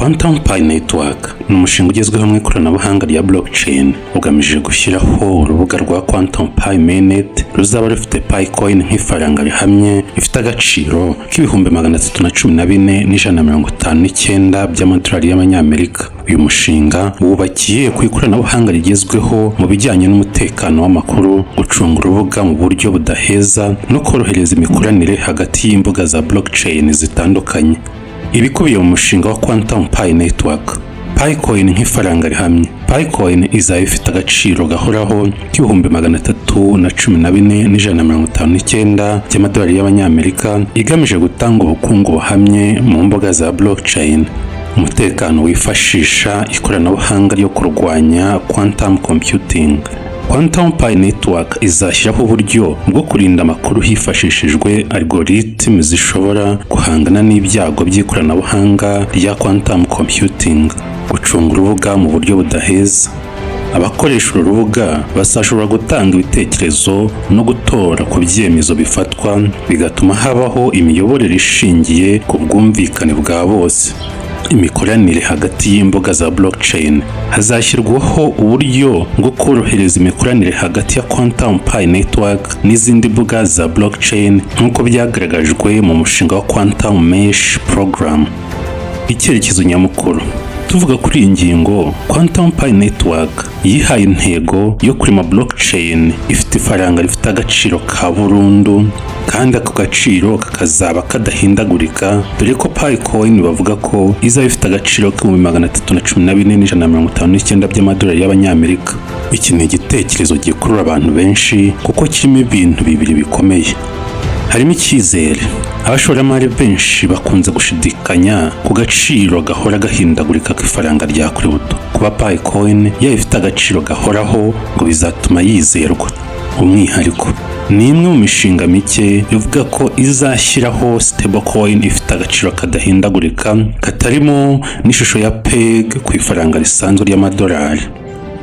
Quantum Pi Network ni umushinga ugezweho mu ikoranabuhanga rya blockchain, ugamije gushyiraho urubuga rwa Quantum Pi Mainnet ruzaba rufite Pi Coin nk'ifaranga rihamye rifite agaciro k'314,159 by'amadolari y'Amanyamerika. Uyu mushinga wubakiye ku ikoranabuhanga rigezweho mu bijyanye n'umutekano w'amakuru, gucunga urubuga mu buryo budaheza no korohereza imikoranire hagati y'imbuga za blockchain zitandukanye. Ibikubiye mu mushinga wa Quantum Pi Network: Pi Coin nk'ifaranga rihamye. Pi Coin izaba ifite agaciro gahoraho k'314,159 by'amadolari y'Abanyamerika, igamije gutanga ubukungu buhamye mu mbuga za blockchain. Umutekano wifashisha ikoranabuhanga ryo kurwanya quantum computing. Quantum Pi Network izashyiraho uburyo bwo kurinda amakuru hifashishijwe algorithm zishobora guhangana n'ibyago by'ikoranabuhanga rya quantum computing. Gucunga urubuga mu buryo budaheza. Abakoresha uru rubuga bazashobora gutanga ibitekerezo no gutora ku byemezo bifatwa, bigatuma habaho imiyoborere ishingiye ku bwumvikane bwa bose. Imikoranire hagati y'imbuga za blockchain. Hazashyirwaho uburyo bwo korohereza imikoranire hagati ya Quantum Pi Network n'izindi mbuga za blockchain, nk'uko byagaragajwe mu mushinga wa Quantum Mesh Program. Icyerekezo nyamukuru tuvuga kuri iyi ngingo: Quantum Pi Network yihaye intego yo kurema blockchain ifite ifaranga rifite agaciro ka burundu, kandi ako gaciro kakazaba kadahindagurika, dore ko Pi Coin bavuga ko izaba ifite agaciro k'314,159 by'amadolari y'Abanyamerika. Iki ni igitekerezo gikurura abantu benshi kuko kirimo ibintu bibiri bikomeye. Harimo icyizere. Abashoramari benshi bakunze gushidikanya ku gaciro gahora gahindagurika k'ifaranga rya crypto. Kuba Pi Coin yaba ifite agaciro gahoraho ngo bizatuma yizerwa. Umwihariko: ni imwe mu mishinga mike ivuga ko izashyiraho stablecoin ifite agaciro kadahindagurika, katarimo n'ishusho ya peg ku ifaranga risanzwe ry'amadolari.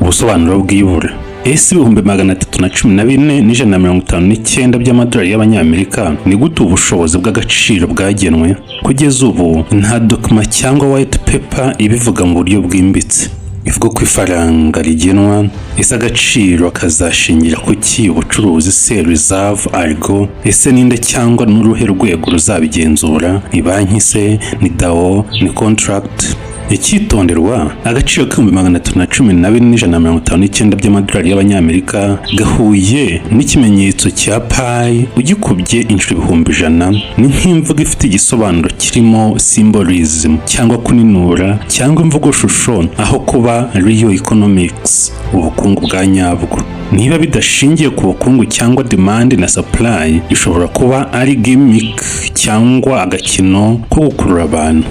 Ubusobanuro bw'ibura: Ese 314,159 by'amadolari y'Abanyamerika, ni gute ubushobozi bw'agaciro bwagenwe? Kugeza ubu nta document cyangwa white paper ibivuga mu buryo bwimbitse ivuga ko ifaranga rigenwa. Ese agaciro kazashingira ku ki? Ubucuruzi se, reserve, algo? Ese ninde cyangwa n'uruhe rwego ruzabigenzura? Ni banki se, ni DAO, ni contract? Icyitonderwa: agaciro k'314,159 by'amadolari y'Abanyamerika gahuye n'ikimenyetso cya pi ugikubye inshuro 100,000. Ni nk'imvugo ifite igisobanuro kirimo symbolism cyangwa kuninura cyangwa imvugo shusho, aho kuba real economics, ubukungu bwa nyabwo. Niba bidashingiye ku bukungu cyangwa demand na supply, bishobora kuba ari gimmick cyangwa agakino ko gukurura abantu.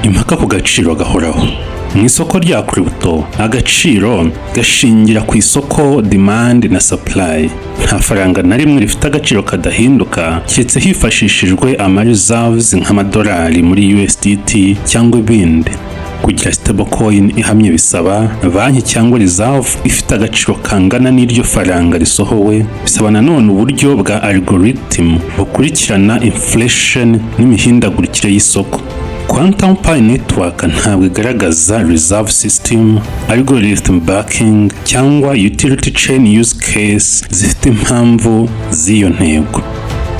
Impaka ku gaciro gahoraho: mu isoko rya crypto, agaciro gashingira ku isoko, demand na supply. Nta faranga na rimwe rifite agaciro kadahinduka keretse hifashishijwe ama reserves nk'amadolari muri USDT cyangwa ibindi. Kugira stablecoin ihamye bisaba banki cyangwa reserve ifite agaciro kangana n'iryo faranga risohowe. Bisaba nanone uburyo bwa algorithm bukurikirana inflation n'imihindagurikire y'isoko. Quantum Pi Network ntabwo igaragaza reserve system, algorithm backing cyangwa utility chain use case zifite impamvu z'iyo ntego.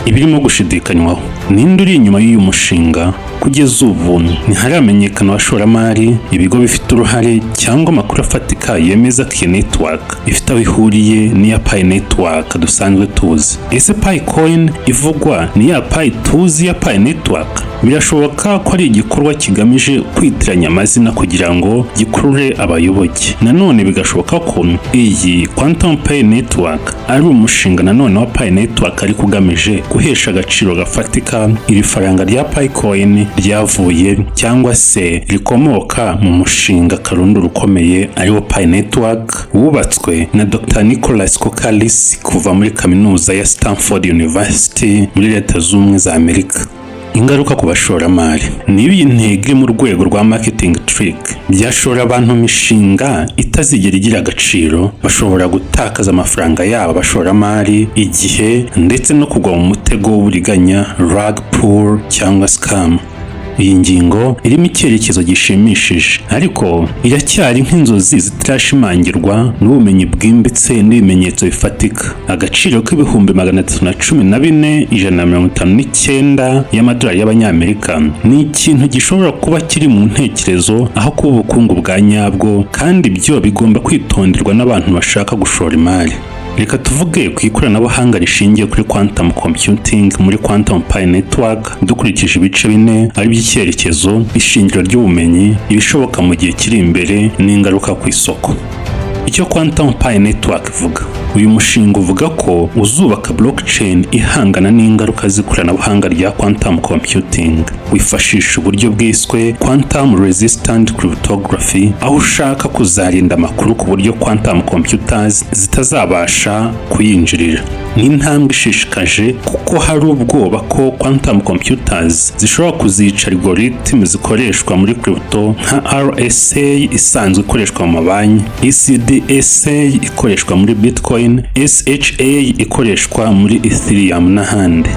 Ibirimo gushidikanywaho: ninde uri inyuma y'uyu mushinga? Kugeza ubu ntiharamenyekana abashoramari, ibigo bifite uruhare cyangwa amakuru afatika yemeza ko iyi network ifite aho ihuriye n'iya Pi Network dusanzwe tuzi. Ese Pi Coin ivugwa ni ya Pi tuzi ya Pi Network? Birashoboka ko ari igikorwa kigamije kwitiranya amazina kugira ngo gikurure abayoboke. Nanone bigashoboka ko iyi Quantum Pi Network ari umushinga nanone wa Pi Network, ariko ugamije guhesha agaciro gafatika iri faranga rya Pi Coin ryavuye cyangwa se rikomoka mu mushinga karundura ukomeye ariwo Pi Network, wubatswe na Dr Nicholas Kokkalis kuva muri kaminuza ya Stanford University muri Leta z'Ubumwe za Amerika. Ingaruka ku bashoramari: niba iyi ntego iri mu rwego rwa marketing trick, byashora abantu mu mishinga itazigera igira agaciro. Bashobora gutakaza amafaranga yabo abashoramari, igihe, ndetse no kugwa mu mutego w'uburiganya, rug pull cyangwa scam. Iyi ngingo irimo icyerekezo gishimishije, ariko iracyari nk'inzozi zitarashimangirwa n'ubumenyi bwimbitse n'ibimenyetso bifatika. Agaciro k'314,159 y'amadolari y'abanyamerika ni ikintu gishobora kuba kiri mu ntekerezo aho kuba ubukungu bwa nyabwo, kandi ibyo bigomba kwitonderwa n'abantu bashaka gushora imari. Reka tuvuge ku ikoranabuhanga rishingiye kuri quantum computing muri Quantum Pi Network, dukurikije ibice bine, ari by'icyerekezo, ishingiro ry'ubumenyi, ibishoboka mu gihe kiri imbere n'ingaruka ku isoko. Icyo Quantum Pi Network ivuga: uyu mushinga uvuga ko uzubaka blockchain ihangana n'ingaruka z'ikoranabuhanga rya quantum computing. Wifashisha uburyo bwiswe quantum resistant cryptography, aho ushaka kuzarinda amakuru ku buryo quantum computers zitazabasha kuyinjirira. Ni intambwe ishishikaje, kuko hari ubwoba ko quantum computers zishobora kuzica algorithm zikoreshwa muri crypto, nka RSA isanzwe ikoreshwa mu mabanki, ECDSA ikoreshwa muri Bitcoin, SHA ikoreshwa muri Ethereum n'ahandi.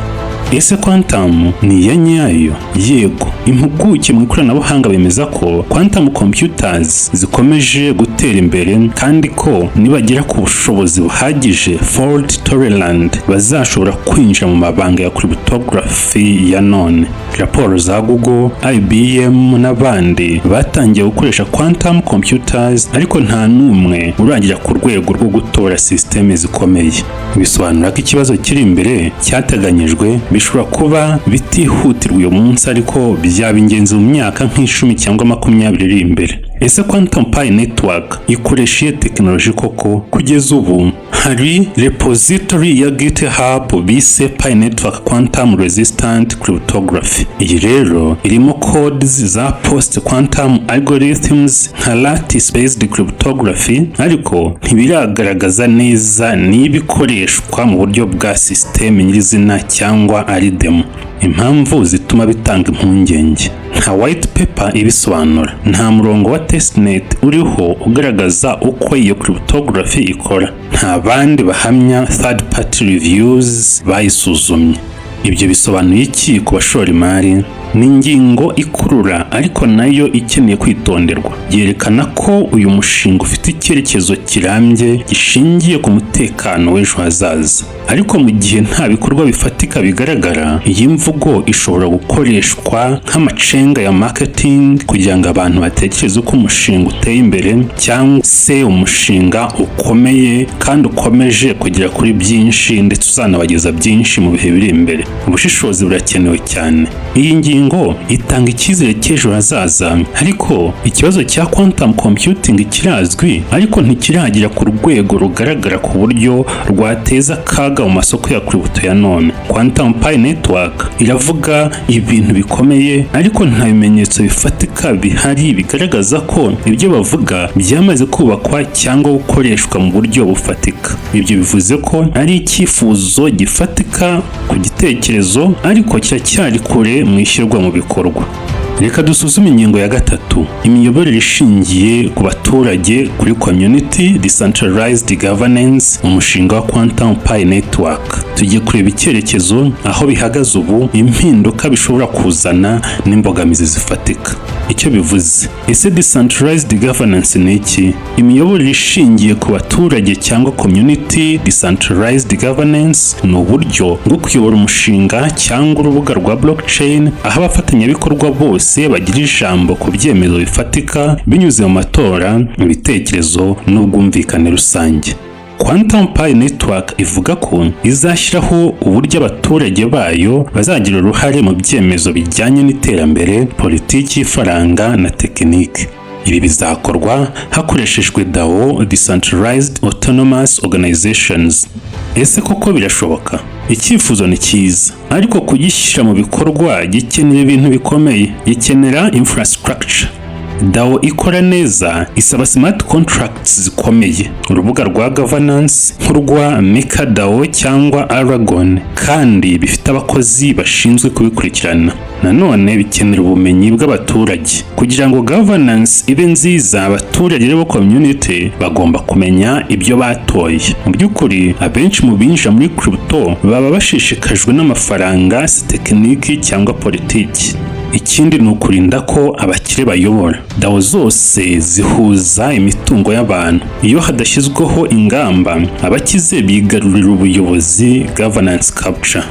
Ese quantum ni iya nyayo? Yego, impuguke mu ikoranabuhanga bemeza ko quantum computers zikomeje gutera imbere, kandi ko nibagera ku bushobozi buhagije, fault tolerant, bazashobora kwinjira mu mabanga ya cryptography ya none. Raporo za Google, IBM n'abandi batangiye gukoresha quantum computers, ariko nta n'umwe urangira ku rwego rwo gutora sisiteme zikomeye. Bisobanura ko ikibazo kiri imbere cyateganyijwe bishobora kuba bitihutirwa uyu munsi, ariko byaba ingenzi mu myaka nk'10 cyangwa 20 iri imbere. Ese Quantum Pi Network ikoresha iyihe tekinoloji koko? Kugeza ubu hari repository ya GitHub bise Pi Network Quantum Resistant Cryptography. Iyi rero irimo codes za post quantum algorithms nka lattice based cryptography, ariko ntibiragaragaza neza niba ikoreshwa mu buryo bwa sisiteme nyirizina cyangwa ari demo. Impamvu zituma bitanga impungenge: nta white paper ibisobanura, nta murongo wa testnet uriho ugaragaza uko iyo cryptography ikora, nta bandi bahamya, third party reviews, bayisuzumye. Ibyo bisobanuye iki ku bashora imari? Ni ingingo ikurura, ariko nayo ikeneye kwitonderwa. Yerekana ko uyu mushinga ufite icyerekezo kirambye gishingiye ku mutekano w'ejo hazaza, ariko mu gihe nta bikorwa bifatika bigaragara, iyi mvugo ishobora gukoreshwa nk'amacenga ya marketing kugira ngo abantu batekereze ko umushinga uteye imbere cyangwa se umushinga ukomeye kandi ukomeje kugera kuri byinshi, ndetse uzanabageza byinshi mu bihe biri imbere. Ubushishozi burakenewe cyane. Iyi ngingo itanga icyizere cy'ejo hazaza, ariko ikibazo cya quantum computing kirazwi, ariko ntikiragera ku rwego rugaragara ku buryo rwateza akaga mu masoko ya crypto ya none. Quantum Pi Network iravuga ibintu bikomeye, ariko nta bimenyetso bifatika bihari bigaragaza ko ibyo bavuga byamaze kubakwa cyangwa gukoreshwa mu buryo bufatika. Ibyo bivuze ko ari icyifuzo gifatika ku gitekerezo, ariko kiracyari kure mu ishyirwa mu bikorwa. Reka dusuzume ingingo ya gatatu, imiyoborere ishingiye ku baturage, kuri community decentralized governance mu mushinga wa Quantum Pi Network. Tugiye kureba icyerekezo, aho bihagaze ubu, impinduka bishobora kuzana n'imbogamizi zifatika. Icyo bivuze: ese decentralized governance ni iki? Imiyoborere ishingiye ku baturage cyangwa community decentralized governance ni uburyo bwo kuyobora umushinga cyangwa urubuga rwa blockchain, aho abafatanyabikorwa bose bagira ijambo ku byemezo bifatika binyuze mu matora, ibitekerezo n'ubwumvikane rusange. Quantum Pi Network ivuga ko izashyiraho uburyo abaturage bayo bazagira uruhare mu byemezo bijyanye n'iterambere, politiki y'ifaranga na tekinike. Ibi bizakorwa hakoreshejwe DAO, Decentralized Autonomous Organizations. Ese koko birashoboka? Icyifuzo ni cyiza, ariko kugishyira mu bikorwa gikenera ibintu bikomeye. Gikenera infrastructure. DAO ikora neza isaba smart contracts zikomeye, urubuga rwa governance nk'urwa MakerDAO cyangwa Aragon, kandi bifite abakozi bashinzwe kubikurikirana. Nanone bikenera ubumenyi bw'abaturage. Kugira ngo governance ibe nziza, abaturage bo, community, bagomba kumenya ibyo batoye. Mu by'ukuri, abenshi mu binjira muri crypto baba bashishikajwe n'amafaranga, si tekiniki cyangwa politiki. Ikindi ni ukurinda ko abakire bayobora. DAO zose zihuza imitungo y'abantu. Iyo hadashyizweho ingamba, abakize bigarurira ubuyobozi, governance capture.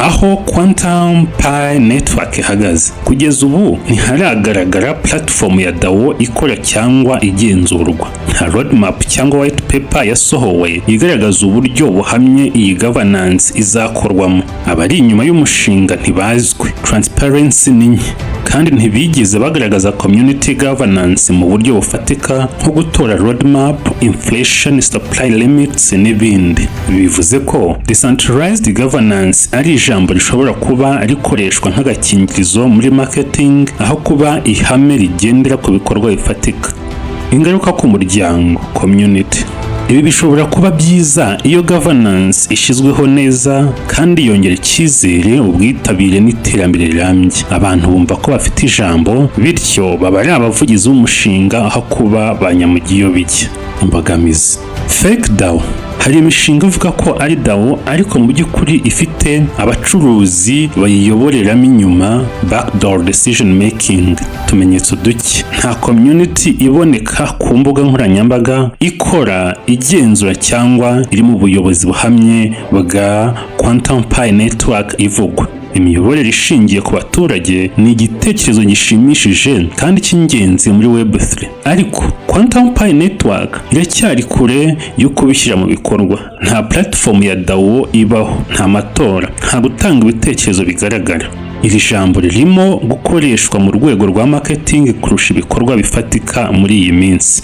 Aho Quantum Pi Network ihagaze kugeza ubu, ntiharagaragara platform ya DAO ikora cyangwa igenzurwa. Nta roadmap cyangwa white paper yasohowe igaragaza uburyo buhamye iyi governance izakorwamo. Abari inyuma y'umushinga ntibazwi, transparency ni nke, kandi ntibigeze bagaragaza community governance mu buryo bufatika, nko gutora roadmap, inflation, supply limits n'ibindi. Bivuze ko decentralized governance ari ijambo rishobora kuba rikoreshwa nk'agakingirizo muri marketing, aho kuba ihame rigendera ku bikorwa bifatika. Ingaruka ku muryango, community: ibi bishobora kuba byiza iyo governance ishyizweho neza kandi yongera icyizere, ubwitabire n'iterambere rirambye. Abantu bumva ko bafite ijambo, bityo baba ari abavugizi b'umushinga aho kuba ba nyamujyiyobijya. Imbogamizi: fake DAO. Hari imishinga ivuga ko ari DAO, ariko mu by'ukuri ifite abacuruzi bayiyoboreramo inyuma, backdoor decision making. Utumenyetso duke: nta community iboneka ku mbuga nkoranyambaga ikora, igenzura cyangwa iri mu buyobozi buhamye bwa Quantum Pi Network ivugwa. Imiyoborere ishingiye ku baturage ni igitekerezo gishimishije kandi cy'ingenzi muri Web3, ariko Quantum Pi Network iracyari kure yo kubishyira mu bikorwa. Nta platform ya DAO ibaho, nta matora, nta gutanga ibitekerezo bigaragara. Iri jambo ririmo gukoreshwa mu rwego rwa marketing kurusha ibikorwa bifatika muri iyi minsi.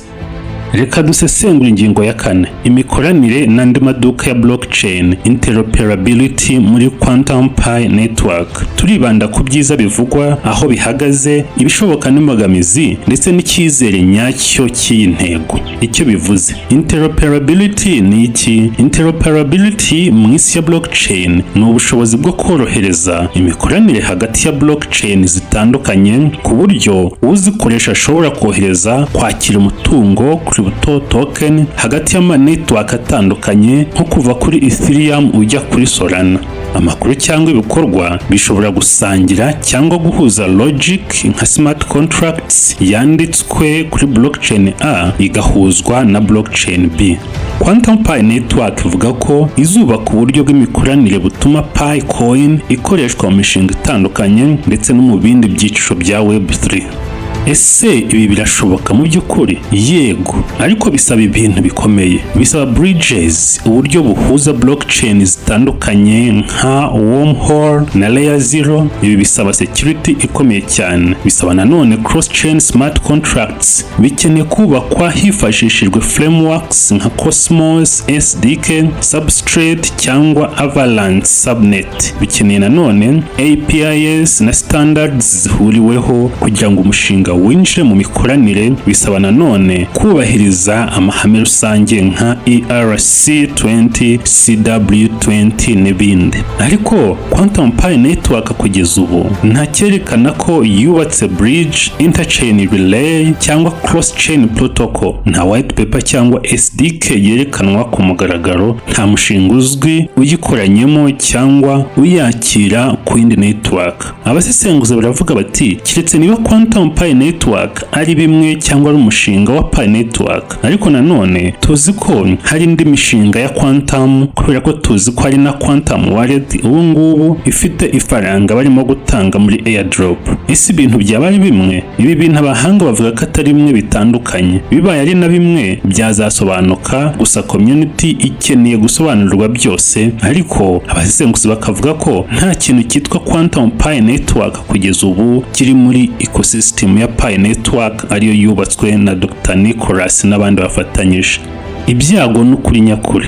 Reka dusesengure ingingo ya kane: imikoranire n'andi maduka ya blockchain, interoperability muri Quantum Pi Network. Turibanda ku byiza bivugwa, aho bihagaze, ibishoboka n'imbogamizi, ndetse n'icyizere nyacyo cy'iyi ntego. Icyo bivuze, interoperability ni iki? Interoperability mu isi ya blockchain ni ubushobozi bwo korohereza imikoranire hagati ya blockchain zitandukanye, ku buryo uzikoresha ashobora kohereza, kwakira umutungo, crypto token, hagati y'ama network atandukanye, nko kuva kuri Ethereum ujya kuri Solana. Amakuru cyangwa ibikorwa bishobora gusangira cyangwa guhuza logic, nka smart contracts yanditswe kuri blockchain A igahuzwa na blockchain B. Quantum Pi Network ivuga ko izubaka uburyo bw'imikoranire butuma Pi Coin ikoreshwa mu mishinga itandukanye ndetse no mu bindi byiciro bya Web3. Ese ibi birashoboka mu by'ukuri? Yego, ariko bisaba ibintu bikomeye. Bisaba bridges, uburyo buhuza blockchain zitandukanye nka Wormhole na Layer Zero. Ibi bisaba security ikomeye cyane. Bisaba nanone cross chain smart contracts. Bikeneye kubakwa hifashishijwe frameworks nka Cosmos SDK, Substrate cyangwa Avalanche Subnet. Bikeneye nanone APIs na standards zihuriweho kugira ngo umushinga winjire mu mikoranire. Bisaba nanone kubahiriza amahame rusange nka ERC20, CW20 n'ibindi. Ariko Quantum Pi Network kugeza ubu nta cyerekana ko yubatse bridge, interchain relay cyangwa cross chain protocol. Nta white paper cyangwa SDK yerekanwa ku mugaragaro, nta mushinga uzwi uyikoranyemo cyangwa uyakira ku yindi network. Abasesenguzi baravuga bati: keretse niba Quantum Pi Network ari bimwe cyangwa ari umushinga wa Pi Network. Ariko nanone tuzi ko hari indi mishinga ya Quantum, kubera ko tuzi ko hari na Quantum Wallet ubu ngubu ifite ifaranga barimo gutanga muri airdrop. Ese ibintu byaba ari bimwe? Ibi bintu abahanga bavuga ko atari bimwe, bitandukanye. Bibaye ari na bimwe byazasobanuka, gusa community ikeneye gusobanurirwa byose. Ariko abasesenguzi bakavuga ko nta kintu cyitwa Quantum Pi Network kugeza ubu kiri muri ecosystem ya Pi Network, ariyo yubatswe na Dr Nicholas n'abandi bafatanyije. Ibyago n'ukuri nyakuri: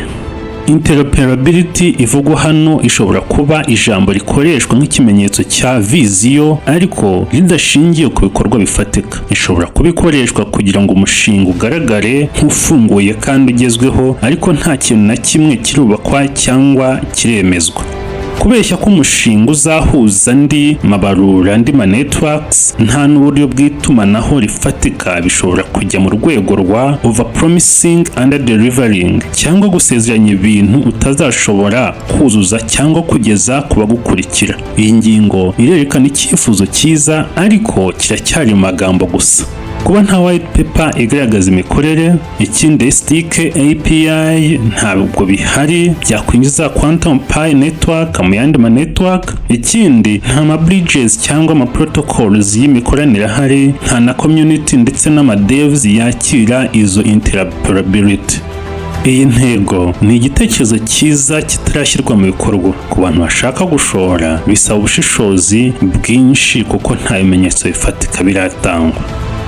interoperability ivugwa hano ishobora kuba ijambo rikoreshwa nk'ikimenyetso cya vision, ariko ridashingiye ku bikorwa bifatika. Ishobora kuba ikoreshwa kugira ngo umushinga ugaragare nk'ufunguye kandi ugezweho, ariko nta kintu na kimwe kirubakwa cyangwa kiremezwa. Kubeshya ko umushinga uzahuza andi mabarura, andi ma networks, nta n'uburyo bw'itumanaho rifatika, bishobora kujya mu rwego rwa over promising, under delivering, cyangwa gusezeranya ibintu utazashobora kuzuza cyangwa kugeza ku bagukurikira. Iyi ngingo irerekana icyifuzo cyiza, ariko kiracyari mu magambo gusa. Kuba nta white paper igaragaza imikorere. Ikindi, SDK, API ntabwo bihari byakwinjiza Quantum Pi Network mu yandi ma network. Ikindi, nta ma bridges cyangwa ama protocols y'imikoranire ahari, nta na community ndetse n'ama devs yakira izo interoperability. Iyi ntego ni igitekerezo cyiza kitarashyirwa mu bikorwa. Ku bantu bashaka gushora, bisaba ubushishozi bwinshi kuko nta bimenyetso bifatika biratangwa.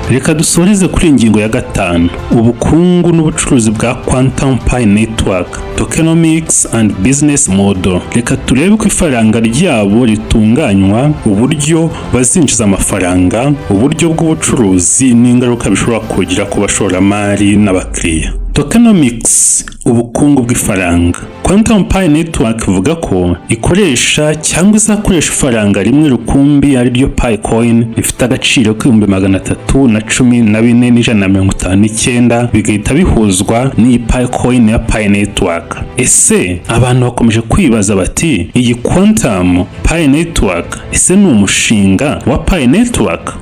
Reka dusoreze kuri iyi ngingo ya gatanu, ubukungu n'ubucuruzi bwa Quantum Pi Network, tokenomics and business model. Reka turebe uko ifaranga ryabo ritunganywa, uburyo bazinjiza amafaranga, uburyo bw'ubucuruzi n'ingaruka bishobora kugira ku bashoramari n'abakiriya. Tokenomics, ubukungu bw'ifaranga. Quantum Pi Network ivuga ko ikoresha cyangwa izakoresha ifaranga rimwe rukumbi, ari ryo Pi Coin, rifite agaciro k'314,159, bigahita bihuzwa n'iyi Pi Coin ya Pi Network. Ese abantu bakomeje kwibaza bati: "Iyi Quantum Pi Network ese ni umushinga wa Pi Network?"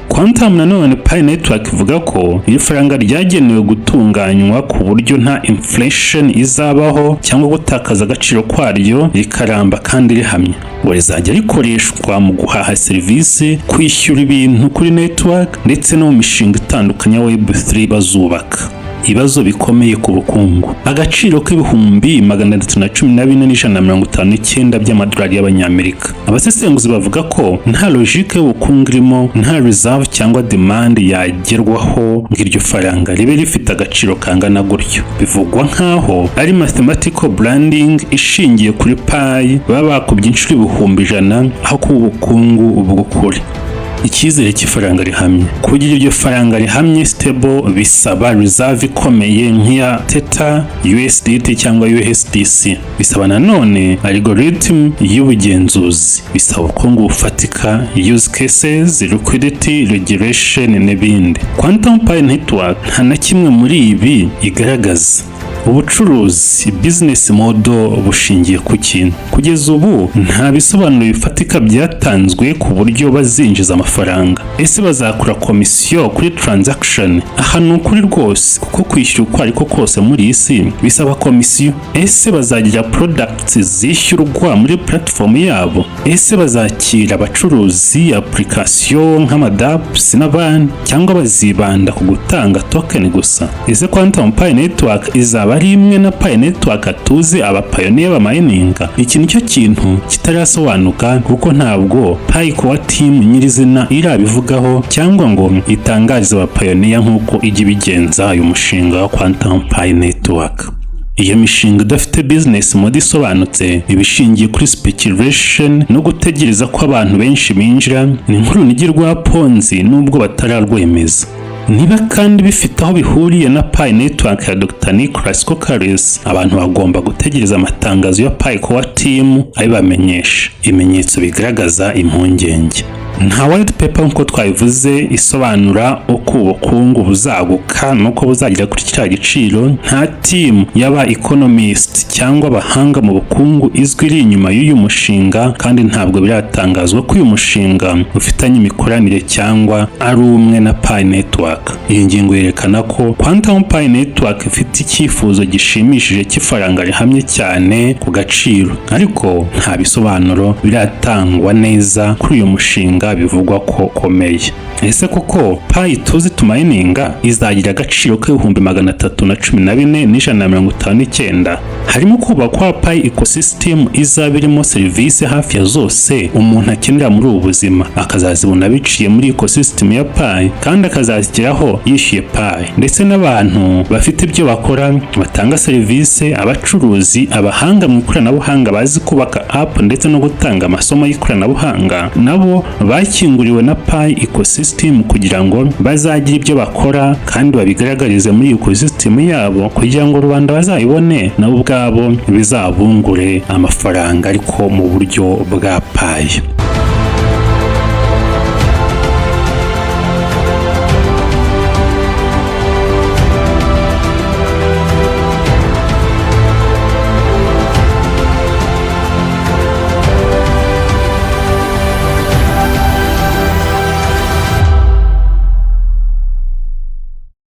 Quantum nanone Pi Network ivuga ko iri faranga ryagenewe gutunganywa ku buryo nta inflation izabaho cyangwa gutakaza agaciro kwaryo, rikaramba kandi rihamye, ngo rizajya rikoreshwa mu guhaha serivisi, kwishyura ibintu kuri network ndetse no mu mishinga itandukanye ya Web3 bazubaka. Ibibazo bikomeye ku bukungu: agaciro k'314,159 by'amadolari y'abanyamerika. Abasesenguzi bavuga ko nta logique y'ubukungu irimo, nta reserve cyangwa demand yagerwaho ngo iryo faranga ribe rifite agaciro kangana gutyo. Bivugwa nk'aho ari mathematical branding ishingiye kuri Pi baba bakubye inshuro 100,000, aho kuba ubukungu bw'ukuri. Icyizere cy'ifaranga rihamye: kugira iryo faranga rihamye, stable, bisaba reserve ikomeye nk'iya Tether, USDT cyangwa USDC. Bisaba nanone algorithm y'ubugenzuzi, bisaba ubukungu bufatika, use cases, liquidity, regulation n'ibindi. Quantum Pi Network nta na kimwe muri ibi igaragaza. Ubucuruzi, business model, bushingiye ku kintu. Kugeza ubu nta bisobanuro bifatika byatanzwe ku buryo bazinjiza amafaranga. Ese bazakura komisiyo kuri transaction? Aha ni ukuri rwose, kuko kwishyura uko ariko kose muri iyi si bisaba komisiyo. Ese bazagira products zishyurwa muri platform yabo? Ese bazakira abacuruzi, application nk'ama dApps n'abandi, cyangwa bazibanda ku gutanga token gusa? Ese Quantum Pi Network izaba ari imwe na Pi Network tuzi aba pioneer bamayininga? Iki nicyo kintu kitarasobanuka, kuko ntabwo Pi Core Team nyirizina irabivugaho cyangwa ngo itangarize aba pioneer nk'uko ijya ibigenza uyu mushinga wa Quantum Pi Network. Iyo mishinga idafite business model isobanutse iba ishingiye kuri speculation no gutegereza ko abantu benshi binjira, ni nk'urunigi rwa Ponzi nubwo batararwemeza. Niba kandi bifite aho bihuriye na Pi Network ya Dr Nicolas Kokkalis, abantu bagomba gutegereza amatangazo ya Pi Core Team abibamenyesha. Ibimenyetso bigaragaza impungenge: nta white paper nk'uko twabivuze isobanura uko ubukungu buzaguka n'uko buzagera kuri kiriya giciro, nta team y'aba economist cyangwa abahanga mu bukungu izwi iri inyuma y'uyu mushinga, kandi ntabwo biratangazwa ko uyu mushinga ufitanye imikoranire cyangwa ari umwe na Pi Network. Iyi ngingo yerekana ko Quantum Pi Network ifite icyifuzo gishimishije cy'ifaranga rihamye cyane ku gaciro, ariko nta bisobanuro biratangwa neza kuri uyu mushinga bivugwa ko ukomeye. Ese koko Pi tuzi tumayininga izagira agaciro k'314,159? Harimo kubakwa Pi ecosystem izaba irimo serivisi hafi ya zose umuntu akenera muri ubu buzima, akazazibona biciye muri ecosystem ya Pi, kandi akazazigerwaho biciye muri Pi Network. kuyageraho yishyuye Pi. Ndetse n'abantu bafite ibyo bakora, batanga serivisi, abacuruzi, abahanga mu ikoranabuhanga bazi kubaka app ndetse no gutanga amasomo y'ikoranabuhanga, nabo bakinguriwe na Pi ecosystem kugira ngo bazagire ibyo bakora kandi babigaragarize muri ecosystem yabo, kugira ngo rubanda bazayibone, nabo ubwabo bizabungure amafaranga, ariko mu buryo bwa Pi.